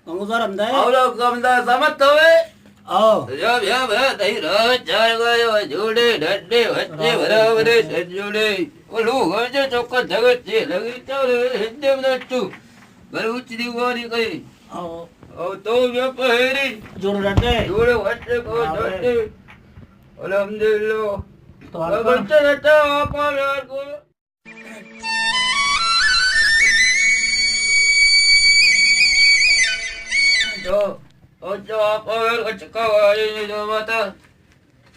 کموزار ہمدا ہے؟ اولا کموزار سمت ہوئے؟ آؤ۔ یا، یا، یا، تئی راہ چار گایا، جوڑے، ڈڈے، بچے، برابر، سر جوڑے۔ او لوگ ہم جو چوکا جگت چے لگی، چارے ہندے بنا تو۔ بلوچ دیوانی کئی۔ آؤ۔ او تو بیا پہری۔ جوڑے ڈڈے۔ جوڑے بچے کو برابر۔ ڈڈے۔ الحمدللہ۔ تو بچے رہتا آپ یار کو۔ جو، او جو آپ اگر کچھ کا واری نہیں جو ماتا،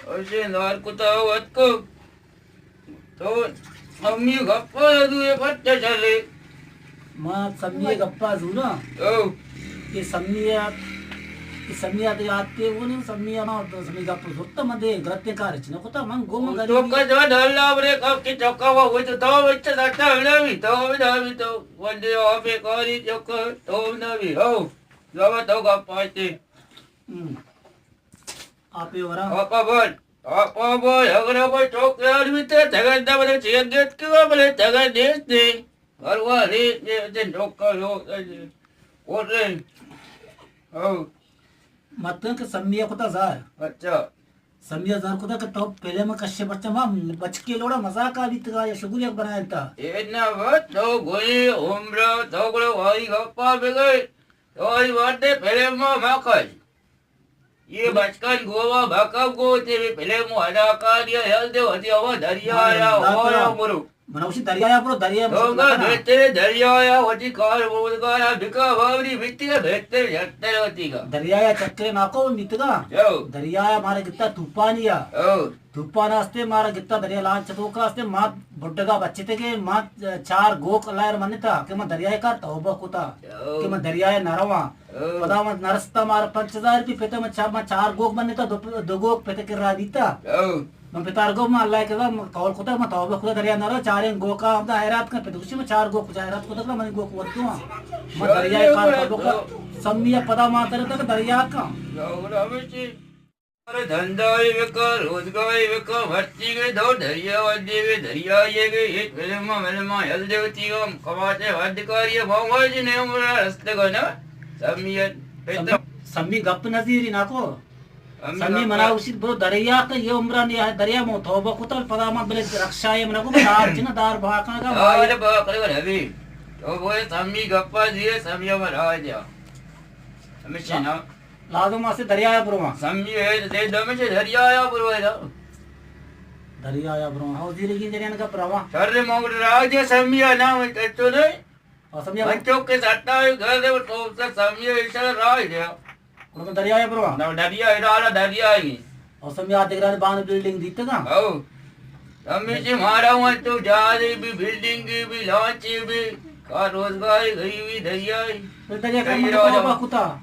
اسے نار کتا وت کو، تو امی گپا دو یہ پٹے چلے۔ ما سمی ءِ گپا زوراں۔ او۔ کہ سمی ءَ، کہ سمی ءَ تو یات تے وہ نہیں، سمی ءَ ما سمی گپ زرتا من دے گرتے کار چ نہ کتا، من گم تو گریبی۔ کا جو ڈالا بڑے کب کی چوکا وہ، وہ تو تو بچے سٹا بنا بھی تو، بنا بھی تو، ونڈے آ بیکاری چوکا، تو بنا بھی، ہو۔ زبا تو گپ آتے۔ ہم۔ آپ ءِ ورا۔ آپ ءَ بول۔ آپ ءَ بول۔ اگر کوئی چوک یار بھی تے، جگہ دے بولے چیئر گیٹ کی وہ بولے جگہ دیتے۔ گھر والے دے، دے چوک کا لو، دے، دے۔ اور دے۔ او۔ متن کہ سمی ءَ کتا زار۔ اچھا۔ سمی ءَ زار کتا کہ تو پہلے میں کشے پرچہ ما بچکے لوڑا مزاق آ بیتگا یا شگل یک بنائیں تا۔ اے نہ وہ تو گوئی عمر تو گڑا وائی گپا بگئے۔ تو آئی وڈے پہلے ما ما کش۔ یہ بچکن گوا بھکم گوتے بھی پہلے مو اداکار یا ہل دے ہوتی ہوا دریا ہاں، یا، داتا۔ ہوا یا برو۔ من گوشی دریا یا برو، دریا یا تو برو۔ بہتر دریا یا ہوتی کار روزگار یا بکا باوری بیتی ہے، بہتر جتر ہوتی گا۔ دریا یا چکر ناکو بیتگا۔ جو۔ دریا یا مارا گتا طوفانی یا۔ او۔ طوفان آستے مارا گتا دریا لانچ توکا آستے، ما بڈگا بچتے کہ ما چار گوک اللہ ءَ منتا کہ ما دریا کار توبہ کتا او۔ کہ ما دریا نہ رواں۔ او۔ پدا من نرستا مارا پنچ ہزار روپی پتا، من چا-، من چار گوک بنتا، دو پ-، دو گوک پتا کرا بیتا۔ او۔ من پتار گو من اللہ ءَ کرا من قول کتا، من توبہ کتا دریا نہ رو، چاریں گوکا ہمدا حیرات کن، پتا گوشی من چار گوک کجا حیرات کتا، من گوک ورتو ہاں۔ من دریا کار توبہ کتا، سمی پدا ما ترتا کہ دریا کن۔ ارے دھندائی بکا، روزگاری بکا، مرچی گئے دو دریا ودی گئے، دریائی گئے، ایک فلم ملما یل دیوتی گم، کماتے ودکاری باموائی جی نے عمر رستگا نا۔ سمی، سمی گپ نزیری ناکو۔ سمی سمی گپ منا اسی برو دریا کا یہ عمرہ نہیں ہے، دریا مو توبہ کتا، پدا ما بلے رکشا یہ منا کو دار جنا دار بھاکا کا دار بھاکا کا نبی۔ تو وہ سمی گپا دیے، سمی ہمارا آ جا۔ ہمیشہ نا۔ لازم آسے دریا ءَ برواں۔ سمی ہے، دے دم سے دریا ءَ برواں دا۔ دریا ءَ برواں۔ ہاں، زیرگی دریا نہ برواں۔ شر مانگ راج سمی ءَ نام کچو نہیں۔ اور سمی ءَ من چوک کے سٹا ہے، گھر دے تو سے سمی ہے، ایشا راج دیا۔ اور من دریا ءَ برواں۔ نہ، دریا ہے، ڈالا دریا ہے۔ اور سمی ءَ دگران بان بلڈنگ دیتے گا۔ او۔ ہمیشہ مارا ہوا تو جہازی بھی، بلڈنگی بھی، لانچی بھی، کار روزگاری، غریبی، دریائی۔ پھر دریا کا من توبہ کتا۔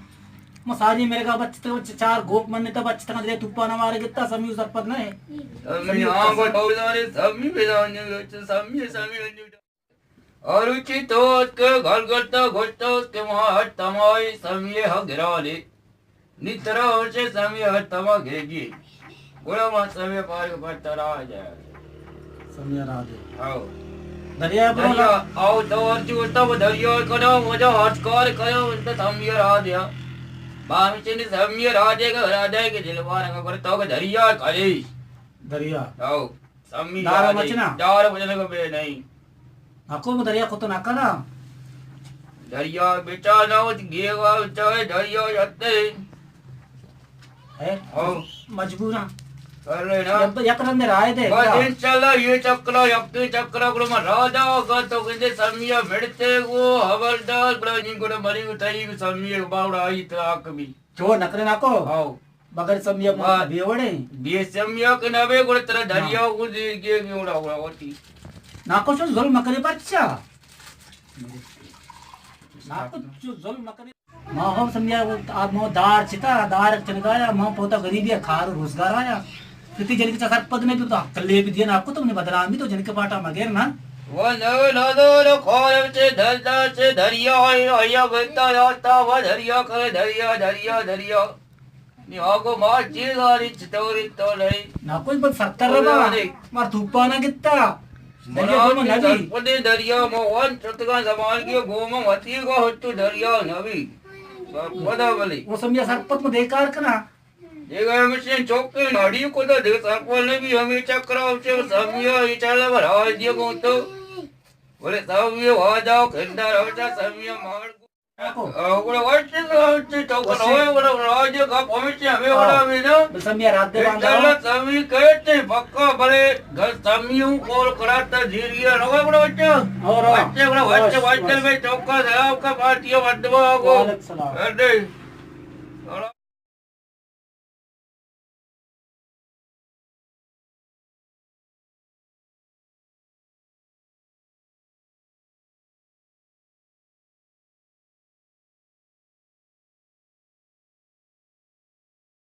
ما ساری میرے کا بچت، چار گوک من تا بچت کا دریا طوفان ہمارے گتا، سمی سرپد نہ ہے۔ سمی ہاں، وہ تو جانے، سمی بھی جانے، سمی، سمی۔ اور اچھی تو اس کے گل گلتا گھٹتا اس کے وہاں ہر تمائی سمی ہا گرا لے۔ نی ترا ہوشے سمی ہر تما گھیگی۔ گڑا ما سمی پارگ پر ترا آ جائے۔ سمی را دے۔ ہاؤ۔ دریا پر دریا، آؤ تو ہر چی ہوتا وہ دریا کنا، مجھے ہر کار کرو، ان پہ سمی را دیا۔ بامی چنی سمی را دے گا، را دے گا، جلوار کا کرتا ہوگا دریا کھلی۔ دریا۔ ہاؤ۔ سمی دار یادی، مچنا۔ دار مچنا کو بے نہیں۔ نکو دریا کو تو نہ کرا۔ دریا بیچا نہ ہوتی، گیوا بیچا ہے، دریا جاتے ہیں۔ ہے؟ ہاں۔ مجبور ہاں۔ کر رہے نا۔ یک، یک رندے رائے دے، بس بڑا۔ انشاءاللہ یہ چکرا، یک کے چکرا، گڑا میں راجا ہوگا تو کہتے سمیا مڑتے وہ، حوالدار، گڑا نہیں گڑا مری اٹھائی، سمیا باوڑا آئی تو آکھ بھی۔ چو نکرے ناکو؟ ہاؤ۔ بغیر سمیا ما واہ۔ بے وڑے۔ بے سمیا کہ نہ بے گڑا ترا دریا ہاں۔ کو دے گے گے اڑا اڑا ہوتی۔ ناکو چو ظلم کرے بچا۔ ناکو چو ظلم کرے۔ ما ہم سمیا آ مو دار چتا، دار چنگایا، ما پوتا غریبی کار روزگار آیا۔ کتی جنک چا سرپد نہیں تو کلے بھی دیا ناکو تو نے بدنامی تو جنک پاٹا مگر نا۔ وہ نو نو نو نو کھول چے دھرتا چے دریا آیا، آیا بنتا جاتا وہ دریا کرے دریا، دریا، دریا۔ نی آگو مار چیز آری چطوری تو نہیں۔ نا کوئی بس ستر اوے ربا۔ آنے۔ مار توپانا گتا۔ دریا گوما نبی۔ سرپدیں دریا ما وان چتگاں زمانگی گوما وتی گو ہچو دریا نبی۔ سرپدا بلی۔ وہ سمیا سرپد ما دیکار کنا۔ دیگا ہمشین چوکے ناڑی کو دا دیگا سرپد نبی ہمیں چکرا ہمشین سمیا یہ چالا بھر آج دیا گو تو۔ بولے سمیا واجا کھنڈا روچا سمیا مار۔ گڑا وش تو تو کرو گڑا راج کا پمیشی ہمیں وڑا بھی نا۔ بس ہم یار آتے باندھا۔ انشاءاللہ سمی کہتے پکا بلے گل سمی ہوں کال کراتا زیریا نو گڑا بچہ۔ اور بچے گڑا بچے بچے میں چوکا دیا کا پارٹی مدبا کو۔ وعلیکم السلام۔